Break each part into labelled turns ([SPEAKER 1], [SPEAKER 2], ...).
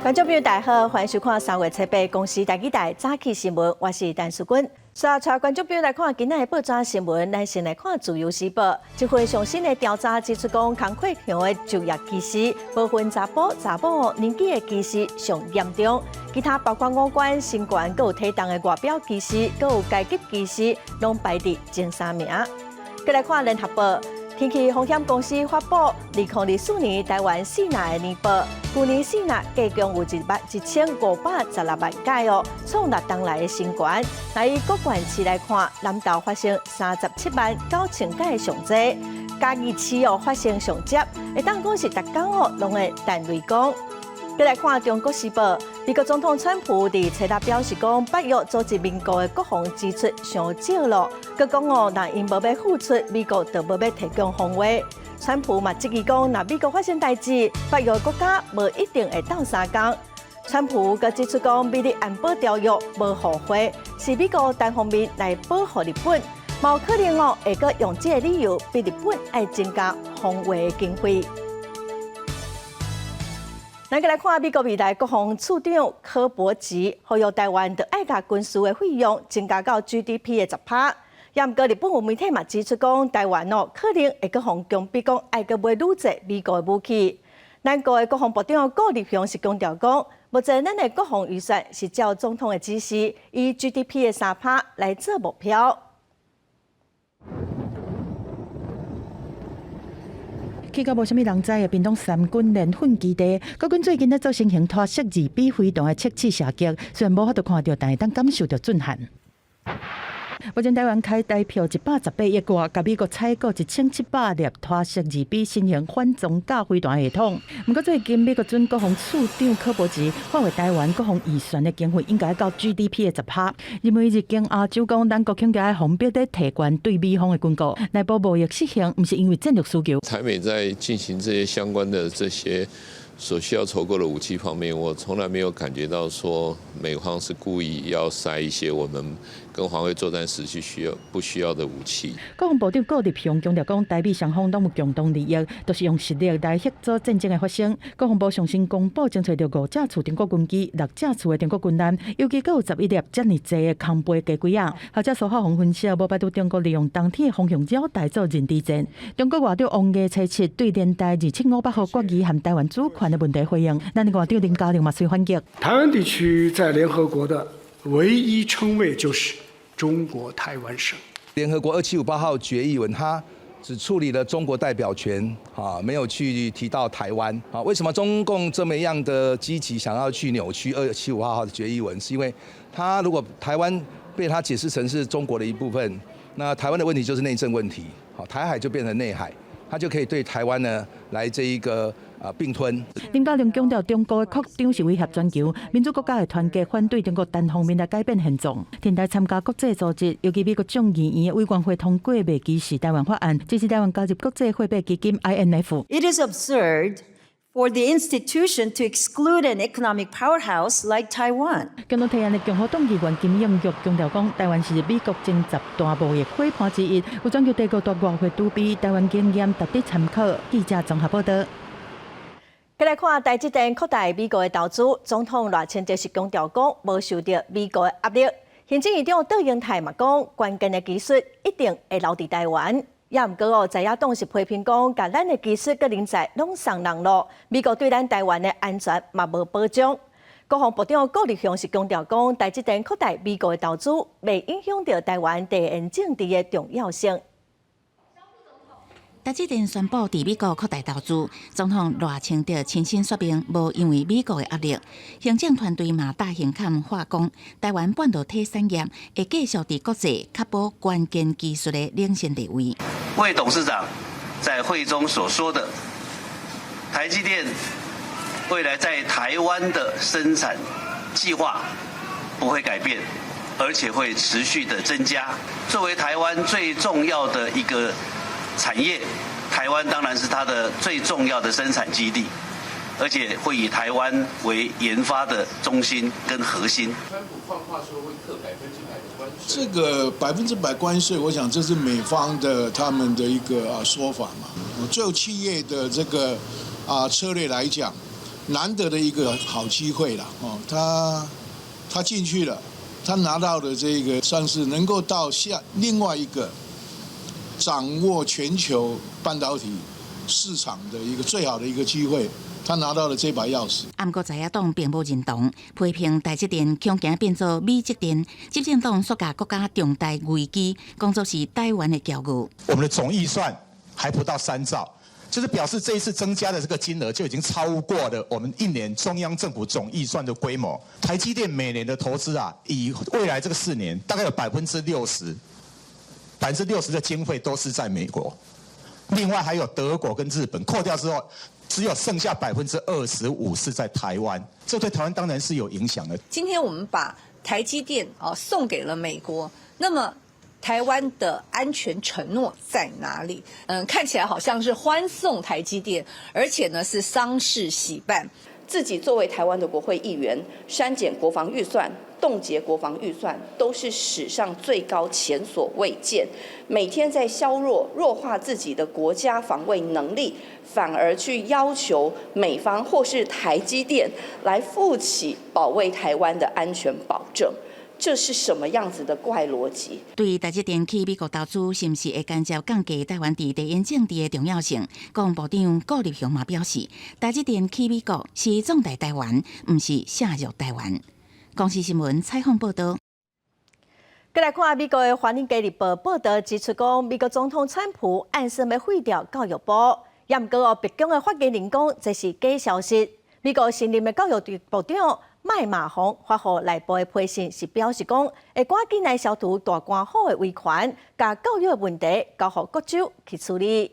[SPEAKER 1] 觀眾朋友大家好，歡迎收看3月7日公視台語台早起新聞，我是陳淑君。煞帶觀眾朋友來看今仔的報紙新聞，咱先來看《自由時報》。一份上新的調查指出，講工課場的就業歧視，無分查埔查某年紀的歧視上嚴重。其他包括五官、身懸、閣有體重的外表歧視，閣有階級歧視，攏排佇前三名。閣來看《聯合報》。天氣風險公司發布2024年台灣四若的年報，舊年四若計共有11,516萬改哦，創6冬來的新高。若以各縣市來看，南投發生37萬9千改的上濟，嘉義市哦發生上少，會當講是逐工哦攏會彈雷公。閣來看《中國時報》，美國總統川普佇初六表示講，北約組織民國的國防支出傷少咯，閣講哦，若𪜶無欲付出，美國就無欲提供防衛。川普嘛質疑講，若美國發生代誌，北約國家無一定會鬥相共。川普閣指出講，美日安保條約無互惠，是美國單方面來保護日本，嘛有可能哦會閣用這個理由逼日本愛增加防衛的經費。咱閣來看美國未來國防次長柯伯吉，呼籲台灣著愛共軍事的費用增加到 GDP 的10趴。也毋過日本有媒體嘛指出講，台灣哦可能會閣予強逼講愛閣買愈濟美國的武器。咱國的國防部長顧立雄是強調講，目前咱的國防預算是照總統的指示，以 GDP 的3趴來做目標。
[SPEAKER 2] 去到無啥物人知的屏東三軍聯訓基地，國軍最近咧做新型拖式2B 飛彈的測試射擊，雖然無法度看著，但會當感受著震撼。目前台灣開台票118億外，共美國採購1700粒拖式2B 新型反裝甲飛彈系統。毋過最近美國準國防次長柯伯吉發話，台灣國防預算的經費應該到 GDP 的10趴。認為日經亞洲講，咱國恐驚愛予逼咧提懸對美方的軍購，內部貿易失衡，毋是因為戰略需求。
[SPEAKER 3] 台美在進行這些相關的這些所需要籌購的武器方面，我從來沒有感覺到說美方是故意要塞一些我們跟防衛作戰時期需要不需要的武器。
[SPEAKER 2] 國防部長顧立雄強調講，台美雙方攏有共同利益，都是用實力來遏阻戰爭的發生。國防部上新公布，偵揣著五架次中國軍機、六架次的中國軍艦，尤其閣有11粒遮爾濟的空飛雞胿仔。學者蘇孝宏分析，無排除中國利用冬天的風向擾台做認知戰。中國外長王毅初七對聯大2758號決議和台灣主權的問題回應，咱的外長林佳龍嘛隨反擊。
[SPEAKER 4] 台灣地區在聯合國的唯一稱謂就是中國台灣省。
[SPEAKER 5] 聯合國2758號決議文，它只處理了中國代表權，啊，沒有去提到台灣。啊，為什麼中共這麼樣的積極想要去扭曲2758號的決議文？是因為他如果台灣被他解釋成是中國的一部分，那台灣的問題就是內政問題，好，台海就變成內海，他就可以對台灣呢來這一個啊併吞。
[SPEAKER 2] 林佳龍強調，中國的擴張是威脅全球民主國家的團結，反對中國單方面來改變現狀。停台參加國際組織，尤其美國眾議院委員會通過袂支持台灣法案，支持台灣加入國際貨幣基金 IMF。
[SPEAKER 6] It is absurd for the institution to exclude an economic powerhouse like Taiwan。
[SPEAKER 2] 共同提案的共和黨議員金泳玉強調講，台灣是美國前十大貿易夥伴之一，有全球第五大外匯儲備，台灣經驗值得參考。記者綜合報道。
[SPEAKER 1] 閣來看台積電擴大美國的投資，總統賴清德是強調講，無受著美國的壓力。行政院長卓榮泰嘛講，關鍵的技術一定會留佇台灣。也毋過哦，在野黨是批評講，共咱的技術佮人才攏送人咯。美國對咱台灣的安全嘛無保障。國防部長顧立雄是強調講，台積電擴大美國的投資，袂影響著台灣地緣政治的重要性。
[SPEAKER 7] 台積電宣布佇美國擴大投資，總統賴清德親身說明，無因為美國的壓力。行政團隊嘛大型喊話講，台灣半導體產業會繼續佇國際確保關鍵技術的領先地位。
[SPEAKER 8] 魏董事長在會中所說的，台積電未來在台灣的生產計劃不會改變，而且會持續的增加。作為台灣最重要的一個產業，台灣當然是它的最重要的生產基地，而且會以台灣為研發的中心跟核心。
[SPEAKER 3] 川普放話說會課100%的關稅，
[SPEAKER 9] 這個百分之百關稅，我想這是美方的他們的一個啊說法嘛。就企業的這個啊策略來講，難得的一個好機會了。哦，他進去了，他拿到的這個算是能夠到下另外一個掌握全球半導體市場的一個最好的一個機會。他拿到了這把鑰匙。
[SPEAKER 7] 毋過在野黨並無認同，批評台積電恐驚變做美積電，執政黨煞共國家重大危機講做是台灣的驕傲。
[SPEAKER 10] 我們的總預算還不到3兆，就是表示這一次增加的這個金額就已經超過了我們一年中央政府總預算的規模。台積電每年的投資啊，以未來這個4年，大概有百分之六十，百分之六十的經費都是在美國，另外還有德國跟日本，扣掉之後，只有剩下25%是在台灣，這對台灣當然是有影響的。
[SPEAKER 11] 今天我們把台積電啊送給了美國，那麼台灣的安全承諾在哪裡？看起來好像是歡送台積電，而且呢是喪事喜辦。
[SPEAKER 12] 自己作為台灣的國會議員，刪減國防預算、凍結國防預算，都是史上最高，前所未見。每天在削弱、弱化自己的國家防衛能力，反而去要求美方或是台積電來負起保衛台灣的安全保證。這是什麼樣子的怪邏輯？
[SPEAKER 7] 對台積電去美國投資，是毋是會間接降低台灣佇地緣政治的重要性？國防部長顧立雄嘛表示，台積電去美國是壯大台灣，毋是削弱台灣。公視新聞採訪報導。
[SPEAKER 1] 閣來看美國的《華爾街日報》報導指出，講美國總統川普暗示欲廢掉教育部，也毋過哦，白宮的發言人講這是假消息。美國新任的教育部長麥馬洪發予內部的批信，是表示講會趕緊來消除大官府的威權，共教育的問題交予各州去處理。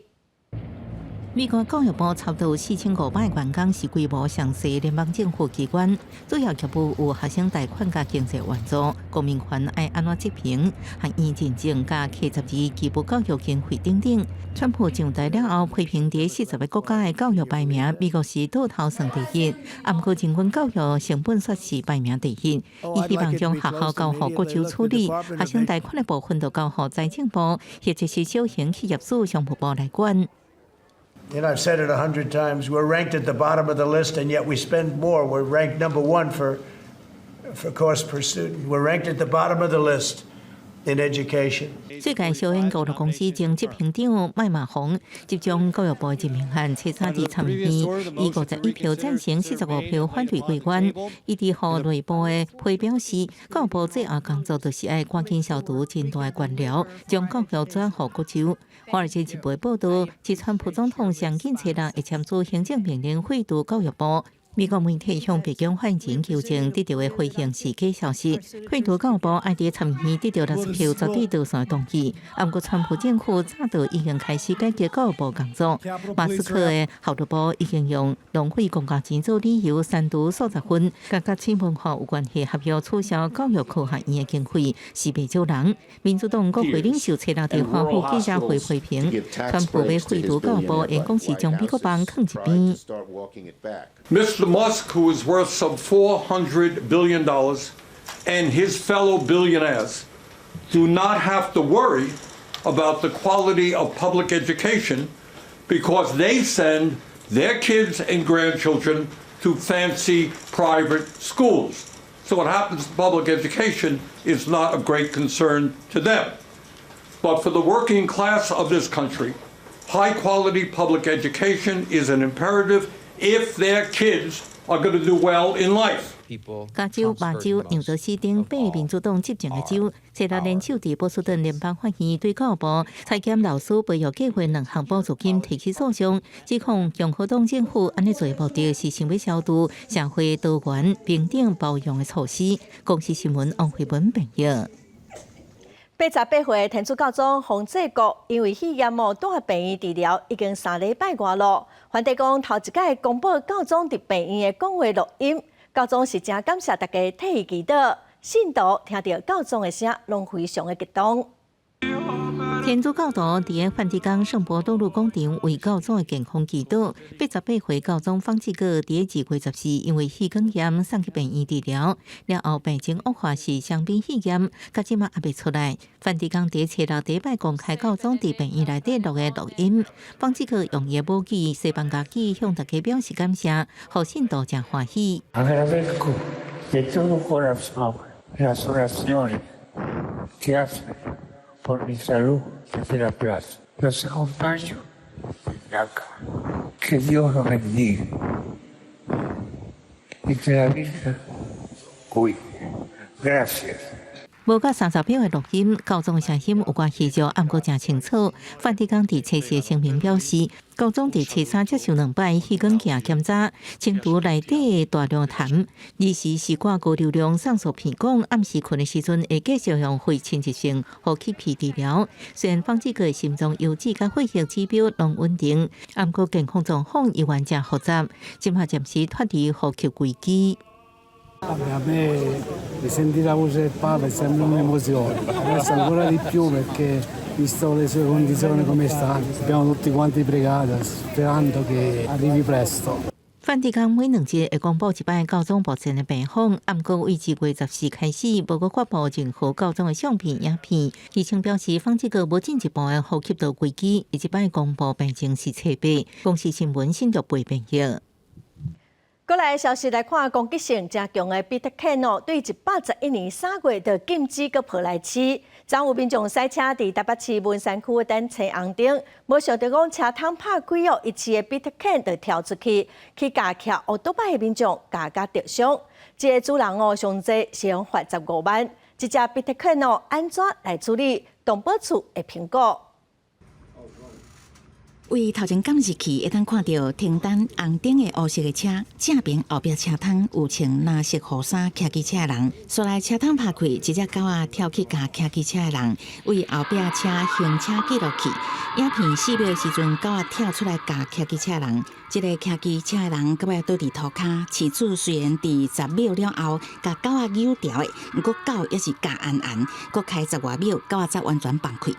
[SPEAKER 13] 美國教育部差不多4500員工，是規模上細聯邦政府機關，主要業務有學生貸款佮經濟援助、公民權愛按怎執行、學院認證佮 K-12義務教育經費等等。川普上台了後，批評佇40個國家的教育排名，美國是倒頭算第一，毋過人均教育成本煞是排名第一。伊希望將學校交予各州處理，學生貸款的部分就交予財政部，或者是小型企業主商務部來管。
[SPEAKER 14] And I've said it 100 times, we're ranked at the bottom of the list, and yet we spend more. We're ranked number one for cost per student. We're ranked at the bottom of the list in education.
[SPEAKER 13] 世界小英娛樂公司前執行長麥馬洪執掌教育部任命案，初三佇參議院以51票贊成、45票反對過關。伊佇予內部的批表示，教育部最後工作就是愛趕緊消除真大的官僚，將教育轉予各州。華爾街日報報導，指川普總統上緊初六會簽署行政命令廢除教育部。美國媒體向白宮發言人求證得到的回應是假消息。廢除教育部愛佇參議院得到60票絕對多數的同意。毋過川普政府早就已經開始改革教育部工作。馬斯克的效率部已經用浪費公家錢做理由，刪除數十份佮國企文化有關係合約，取消教育科學院的經費，是袂少人。民主黨國會領袖初六佇華府記者會批評，川普欲廢除教育部，會講是將美國夢囥一邊。
[SPEAKER 15] Mr. Musk, who is worth some $400 billion, and his fellow billionaires do not have to worry about the quality of public education because they send their kids and grandchildren to fancy private schools. So what happens to public education is not of great concern to them. But for the working class of this country, high quality public education is an imperative if their kids are going to do well in life.
[SPEAKER 13] 加州、麻州、紐澤西等八个民主黨執政的州，初六聯手佇波士頓聯邦法院對教育部裁減老師培育計畫兩項補助金提起訴訟，指控共和黨政府按呢做的目的是想欲消除社會多元、平等、包容的措施。公視新聞王慧文編譯。
[SPEAKER 1] 88歲的天主教宗方濟各因為肺炎哦，蹛病院治療已經3禮拜外咯。梵蒂岡頭一擺公布教宗佇病院的講話錄音，教宗是誠感謝大家替伊祈禱，信徒聽著教宗的聲，攏非常的激動。
[SPEAKER 13] 天主教徒佇梵蒂岡聖伯多祿廣場為教宗的健康祈禱。88歲教宗方濟各佇2月14因為氣管炎送去病院治療，了後病情惡化是傷病肺炎，到這馬猶未出來。梵蒂岡佇初六第一擺公開教宗佇病院內底錄的錄音，方濟各用伊的母語西班牙語向大家表示感謝，予信徒誠歡喜。
[SPEAKER 16] De todo corazón las oraciones que hacen por mi salud desde la plaza. Los acompaño desde acá. Que Dios los bendiga y que la Virgen cuide. Gracias.
[SPEAKER 13] 無到30秒的錄音，教宗聲音有寡虛弱，毋過誠清楚。梵蒂岡佇初四聲明表示，教宗佇初三接受兩擺氣管鏡檢查，清除內底大量痰，二時試管高流量送予鼻管，暗時睏的時陣會繼續用非侵入性呼吸器治療。雖然方濟各心臟油脂佮血液指標攏穩定，毋過健康狀況依然誠複雜，這馬暫時脫離呼吸危機。
[SPEAKER 17] A me sentire la voce del Papa è sempre un'emozione, adesso ancora di più perché visto le sue condizioni come sta, abbiamo tutti quanti pregato sperando che arrivi presto.
[SPEAKER 13] 梵蒂岡每2日會公布一擺教宗目前的病況，毋過對2月14開始，無閣發布任何教宗的相片、影片。醫生表示，方濟各無進一步的呼吸道危機，這擺公布病情是初八。公視新聞新竹背編譯。
[SPEAKER 1] 過來消息來看，攻擊性誠強的比特犬哦，對111年3月就禁止閣抱來飼。昨有民眾駛車佇台北市文山區等青紅燈，無想著講車窗拍開哦，伊飼的比特犬就跳出去，去共騎歐多擺的民眾共共著傷。這个主人哦，上濟是予罰15萬。這隻比特犬哦，按怎來處理？動保處會評估。
[SPEAKER 7] 對頭前監視器會當看著停等紅燈的烏色的車，正爿後壁車窗有穿藍色雨衫騎機車的人，紲來車窗拍開，一隻狗仔跳去共騎機車的人，對後壁車行車記錄器影片4秒的時陣，狗仔跳出來共騎機車的人，這个騎機車的人閣尾倒佇塗跤，飼主雖然佇10秒了後共狗仔扭牢的，毋過狗猶是咬絚絚，閣開10外秒，狗仔才完全放開。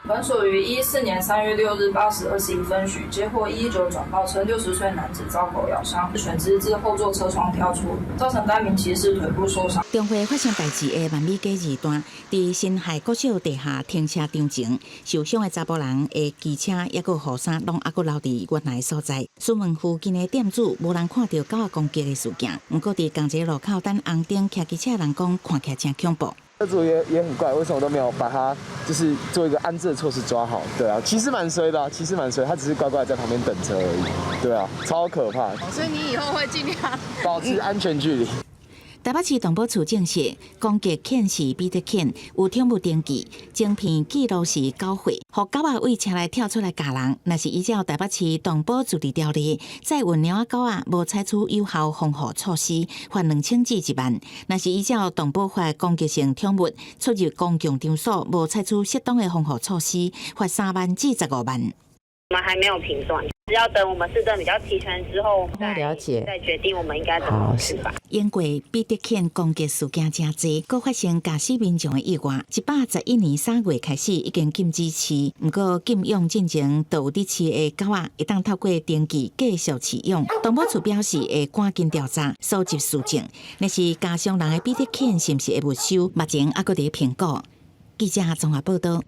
[SPEAKER 18] 本署於14年3月6日8時21分許接獲119轉報稱，60歲男子遭狗咬傷，犬隻自後座車窗跳出，造成該名騎士腿部受傷。
[SPEAKER 7] 中會發生代誌的萬美街二段，佇辛亥國小地下停車場前，受傷的查埔人的機車抑閣雨衫，攏猶閣留佇原來所在。詢問附近的店主，無人看著狗仔攻擊的事件。毋過佇仝一个路口等紅燈騎機車人講，看起來誠恐怖。
[SPEAKER 19] 車主也很怪，為什麼都沒有把他就是做一個安置的措施抓好？對啊，其實蠻衰的，其實蠻衰，他只是乖乖在旁邊等車而已。對啊，超可怕。
[SPEAKER 20] 所以你以後會盡量
[SPEAKER 19] 保持安全距離。
[SPEAKER 7] 台北市動保處證實，攻擊犬是比特犬，有寵物登記，晶片記錄是9歲，予狗仔對車內跳出來咬人。若是依照台北市動保自治條例，載運貓仔狗仔無採取有效防護措施，罰2000至1萬；若是依照動保法攻擊性寵物出入公共場所無採取適當的防護措施，罰3萬至15萬。
[SPEAKER 21] 我們還沒有評斷，只要等我們事證比較齊全之後，再
[SPEAKER 22] 了解
[SPEAKER 21] 再決定我們應該怎麼處罰。
[SPEAKER 7] 英國比特犬攻擊事件誠濟，閣發生咬死民眾的意外。111年3月開始已經禁止飼，毋過禁養進前，就有佇飼的狗仔會當透過登記繼續飼養。動保處表示會趕緊調查，搜集事證。若是咬傷人的比特犬是毋是會沒收？目前猶閣佇評估。記者綜合報導。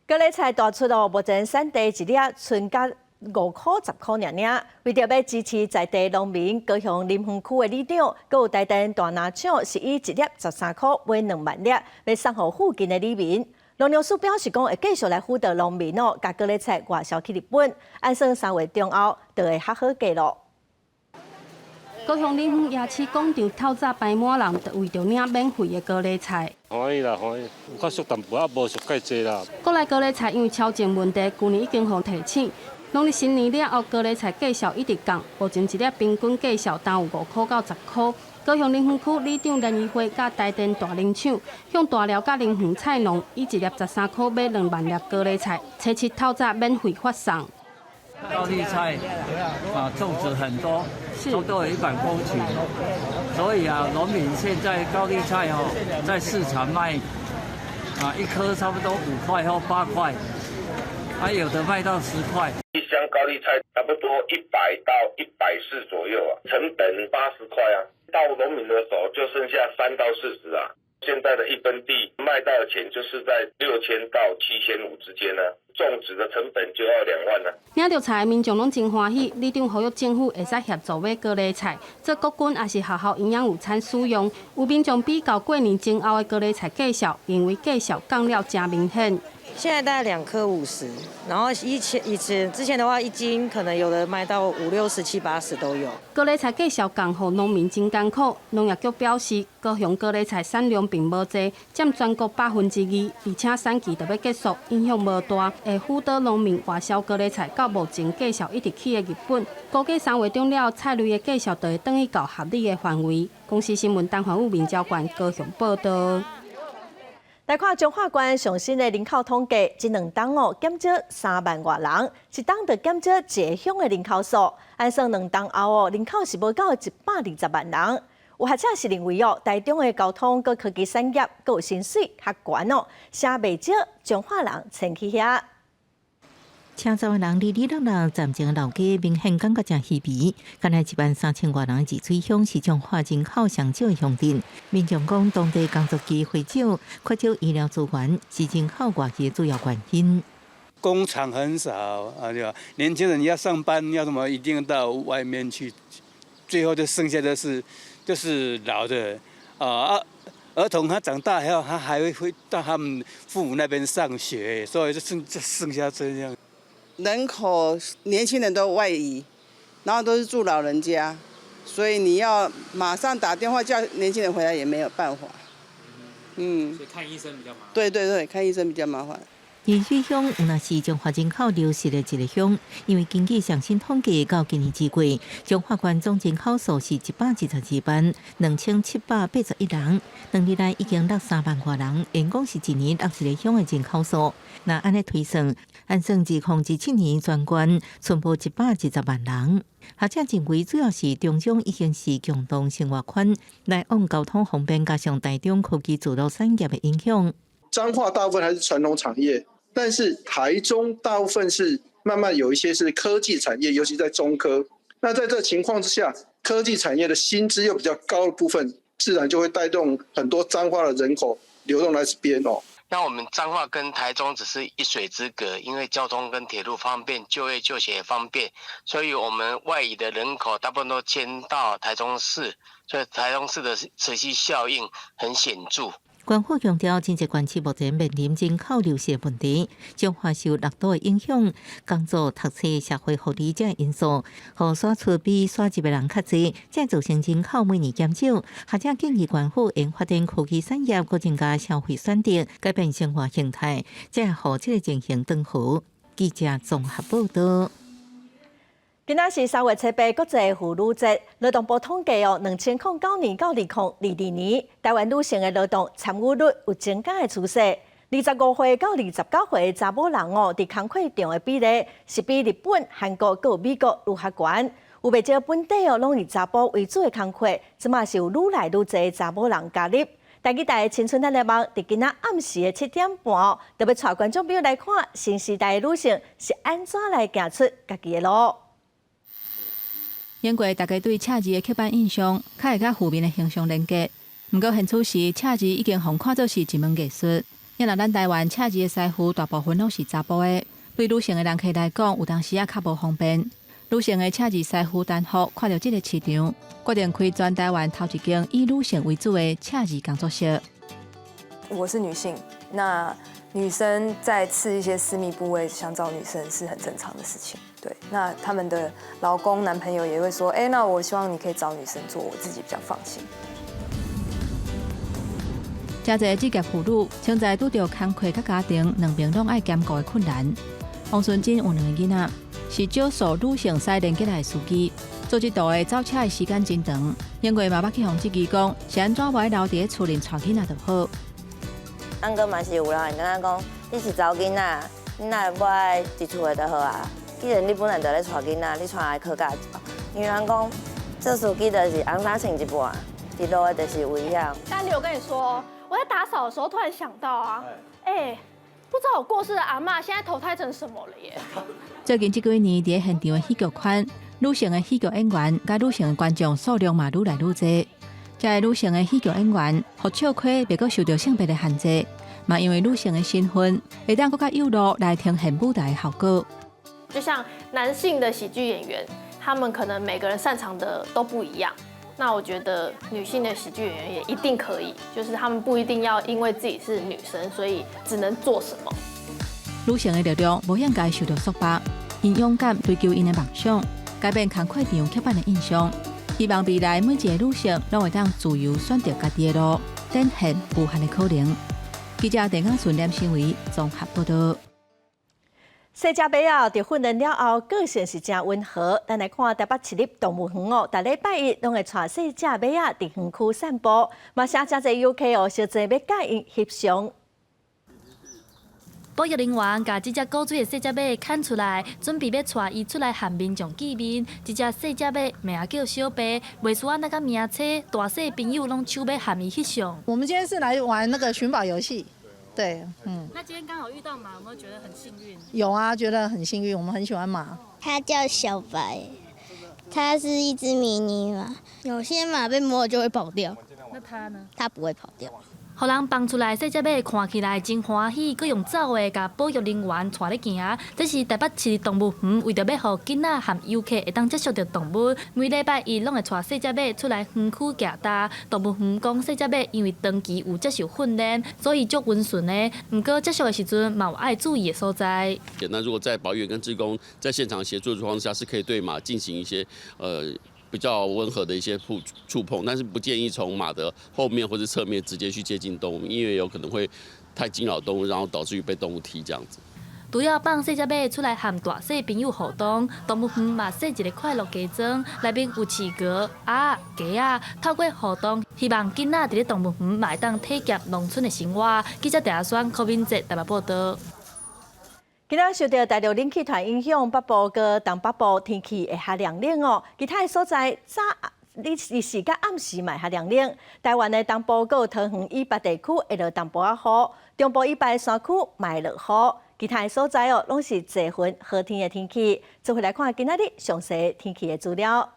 [SPEAKER 1] 高麗菜大出哦，目前產地一粒賰甲5箍10箍爾爾。為著欲支持在地農民，高雄林園區的里長，閣有台電大林廠是以一粒13箍買2萬粒，欲送予附近的里民。農糧署表示講，會繼續來輔導農民哦，共高麗菜外銷去日本，按算3月中後就會較好價囉。
[SPEAKER 23] 高雄林園夜市廣場透早排滿人，就為著領免費的高麗菜。
[SPEAKER 24] 歡喜啦，歡喜，有較俗淡薄仔，無俗蓋濟啦。
[SPEAKER 23] 國內高麗菜因為超種問題，舊年已經予提醒。農曆新年了後，高麗菜價數一直降，目前一粒平均價數焦有5箍到10箍。高雄林園區里長連怡惠佮台電大林廠向大寮佮林園菜農以一粒13箍買2萬粒高麗菜，初七透早免費發送。
[SPEAKER 25] 高麗菜啊，種植很多，差不多有100公頃，所以啊，農民現在高麗菜哦，在市場賣啊，一顆差不多5塊或8塊，啊，有的賣到10塊。
[SPEAKER 2] 一箱高麗菜差不多100到140左右啊，成本80塊啊，到農民的手就剩下3到40啊。現在的一分地賣到的錢就是在6000到7500之間呢，種植的成本就要2萬了。
[SPEAKER 23] 領著菜的民眾攏真歡喜，里長呼籲政府會使協助買高麗菜，做國軍抑是學校營養午餐使用。有民眾比較過年前後的高麗菜價數，認為價數降了誠明顯。
[SPEAKER 4] 現在大概2顆50，然後以前之前的話，1斤可能有的賣到五六十、七八十都有。
[SPEAKER 23] 高麗菜價數降，予農民真艱苦。農業局表示，高雄高麗菜產量並無濟，佔全國2%，而且產季就欲結束，影響無大，會輔導農民外銷高麗菜到目前價數一直起的日本。估計3月中了，菜類的價數就會轉去到合理的範圍。公視新聞陳環武民交關高雄報道。
[SPEAKER 1] 來看彰化縣上新的人口統計，這兩冬哦減少3萬外人，一冬就減少一個鄉的人口數。按算兩冬後哦，人口是無夠120萬人。有學者是認為哦，台中的交通佮科技產業閣有薪水較懸哦，寫袂少彰化人遷去遐。
[SPEAKER 13] 車站的人離離落落，站前老街明顯感覺誠稀微。敢若1萬3千外人的二水鄉是彰化人口上少的鄉鎮。民眾講，當地工作機會少，缺少醫療資源，是人口外移的主要原因。
[SPEAKER 5] 工廠很少啊，對吧？年輕人要上班要什麼，一定到外面去，最後就剩下的是就是老的啊。兒童他長大以後，他還會到他們父母那邊上學，所以就剩下這樣。
[SPEAKER 6] 人口年輕人都外移，然後都是住老人家，所以你要馬上打電話叫年輕人回來也沒有辦法。嗯。
[SPEAKER 22] 所以看醫生比較麻煩。
[SPEAKER 6] 對對對，看醫生比較麻煩。
[SPEAKER 13] 二水鄉有若是彰化人口流失的一個鄉，因為根據上新統計，到今年之季，彰化縣總人口數是122萬2781人，2年來已經落3萬外人，應講是一年落一個鄉的人口數。若按呢推算，按算2027年全縣賰無120萬人。學者認為，主要是中彰已經是共同生活圈，來往交通方便，加上台中科技娛樂產業的影響。
[SPEAKER 26] 彰化大部分還是傳統產業。但是台中大部分是慢慢有一些是科技產業，尤其在中科。那在這情況之下，科技產業的薪資又比較高的部分，自然就會帶動很多彰化的人口流動來這邊哦。
[SPEAKER 27] 那我們彰化跟台中只是一水之隔，因為交通跟鐵路方便，就業就學也方便，所以我們外移的人口大部分都遷到台中市，所以台中市的磁吸效應很顯著。
[SPEAKER 13] 官府強調，真濟縣市目前面臨人口流失問題，彰化受六都的影響，工作、讀冊、社會福利這因素，予徙出比徙入的人較濟，才造成人口每年減少。學者建議縣府應發展科技產業，閣增加消費選擇，改變生活形態，才會予這個情形轉好。記者綜合報道。
[SPEAKER 1] 今仔是3月7日，國際婦女節。勞動部統計哦，2009年到2022年，台灣女性的勞動參與率有增加的趨勢。25歲到29歲的查某人哦，佇工課場的比例是比日本、韓國閣有美國愈較懸。有袂少本底哦，攏以查埔為主的工課，這馬是有愈來愈濟查某人加入。台語台的青春咱的夢，佇今仔暗時的7點半哦，就欲帶觀眾朋友來看新時代的女性是按怎來行出家己的路。
[SPEAKER 28] 因為大家對車字的刻板印象，較會佮負面的形象連結。毋過現此時，車字已經予看做是一門藝術。因為咱台灣車字的師傅大部分攏是查埔的，對女性的人客來講，有當時仔較無方便。女性的車字師傅陳福看著這个市場，決定開全台灣頭一間以女性為主的車字工作室。
[SPEAKER 29] 我是女性，那女生在刺一些私密部位，想找女生是很正常的事情。對，那他們的老公、男朋友也會說，哎，那我希望你可以找女生做，我自己比較放心。
[SPEAKER 28] 誠濟職業婦女，現在拄著工課佮家庭兩邊攏愛兼顧的困難。王純真有兩个囡仔，是少數女性駛連結來的司機，做這途的走車的時間真長。因為嘛捌去予質疑講，是按怎無愛留佇咧厝裡帶囡仔就好。
[SPEAKER 30] 毋過嘛是有人會感覺講，你是查某囡仔，你若無愛佇厝的就好啊。既然你本來就咧帶囡仔，你帶來考駕照，因為人講做司機就是紅衫穿一半，佇路的就是危險。
[SPEAKER 20] 但我跟你說，我在打掃的時候突然想到啊，欸，不知道我過世的阿嬤現在投胎成什麼了耶？
[SPEAKER 28] 最近這幾年，佇現場的戲劇圈，女性的戲劇演員佮女性的觀眾數量嘛愈來愈濟。這个女性的戲劇演員，予笑虧袂閣受著性別的限制，嘛因為女性的身份，會當閣較有路來呈現舞台的效果。
[SPEAKER 20] 就像男性的喜劇演員，他們可能每個人擅長的都不一樣。那我覺得女性的喜劇演員也一定可以，就是他們不一定要因為自己是女生，所以只能做什麼。
[SPEAKER 28] 女性的力量無應該受到束縛，𪜶勇敢追求𪜶的夢想，改變工課場刻板的印象。希望未來每一个女性攏會當自由選擇家己的路，展現無限的可能。記者鄭亞順、連新偉綜合報道。
[SPEAKER 1] 細隻馬仔佇訓練了後，個性是誠溫和。咱來看台北市立動物園哦，逐禮拜一攏會帶細隻馬仔佇園區散步，嘛誠濟遊客哦，相爭欲佮𪜶翕相。
[SPEAKER 3] 保育人員共這隻古錐的細隻馬牽出來，準備欲帶伊出來和民眾見面。這隻細隻馬名叫小白，袂輸按那個名冊，大細朋友攏搶欲和伊翕相。
[SPEAKER 8] 我們今天是來玩那個尋寶遊戲。對，嗯。
[SPEAKER 3] 那今天剛好遇到馬，有沒有覺得很幸運？
[SPEAKER 8] 有啊，覺得很幸運。我們很喜歡馬。
[SPEAKER 9] 它叫小白，它是一隻迷你馬。有些馬被摸了就會跑掉。
[SPEAKER 3] 那它呢？
[SPEAKER 9] 它不會跑掉。
[SPEAKER 3] 予人放出來，細隻馬看起來真歡喜，閣用走的共保育人員帶咧行。這是台北市立動物園為著欲予囡仔和遊客會當接觸著動物，每禮拜一攏會帶細隻馬出來園區行踏。動物園講，細隻馬因為長期有接受訓練，所以足溫順的。毋過接觸的時陣嘛有愛注意的所在。
[SPEAKER 10] 那如果在保育員跟志工在現場協助的狀況下，是可以對馬進行一些比較溫和的一些觸碰，但是不建議從馬的後面或者側面直接去接近動物，因為有可能會太驚擾動物，然後導致於被動物踢這樣子。
[SPEAKER 3] 除了放細隻馬出來和大細朋友互動，動物園嘛設一個快樂雞莊，內面有飼鵝、鴨、雞仔，透過互動，希望囡仔佇咧動物園嘛會當體驗農村的生活。記者鄭阿雙、柯敏哲台北報道。
[SPEAKER 1] 今仔受著大陸冷氣團影響，北部佮東北部天氣會較涼冷哦。其他的所在早日時佮暗時嘛會較涼冷。台灣的東部佮桃園以北地區會落淡薄仔雨，中部以北的山區嘛會落雨。其他的所在哦，攏是濟雲好天的天氣。做伙來看今仔日詳細天氣的資料。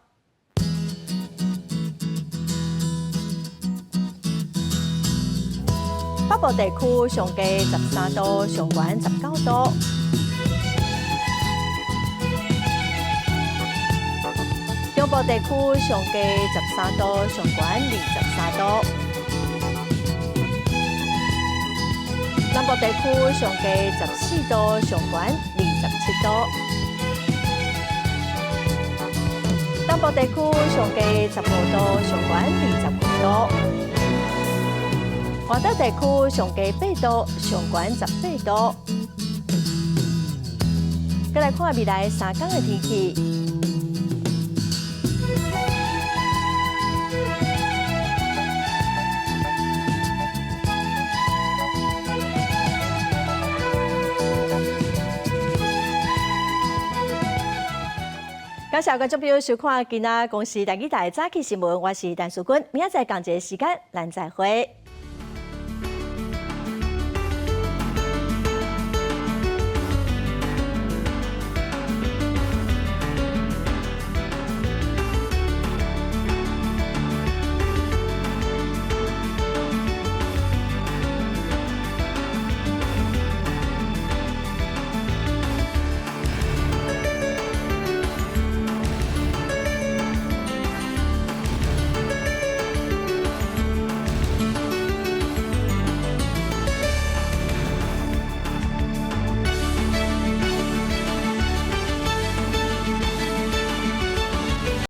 [SPEAKER 1] 北部地區上低13度，上懸19度。中部地區上低13度，上懸23度。南部地區上低14度，上懸27度。東部地區上低15度，上懸25度。外島地區上低8度，上懸18度。閣來看未來3天的天氣。感謝觀眾朋友收看今仔公視台語台早起新聞，我是陳淑君，明仔載仝一个時間，咱再會。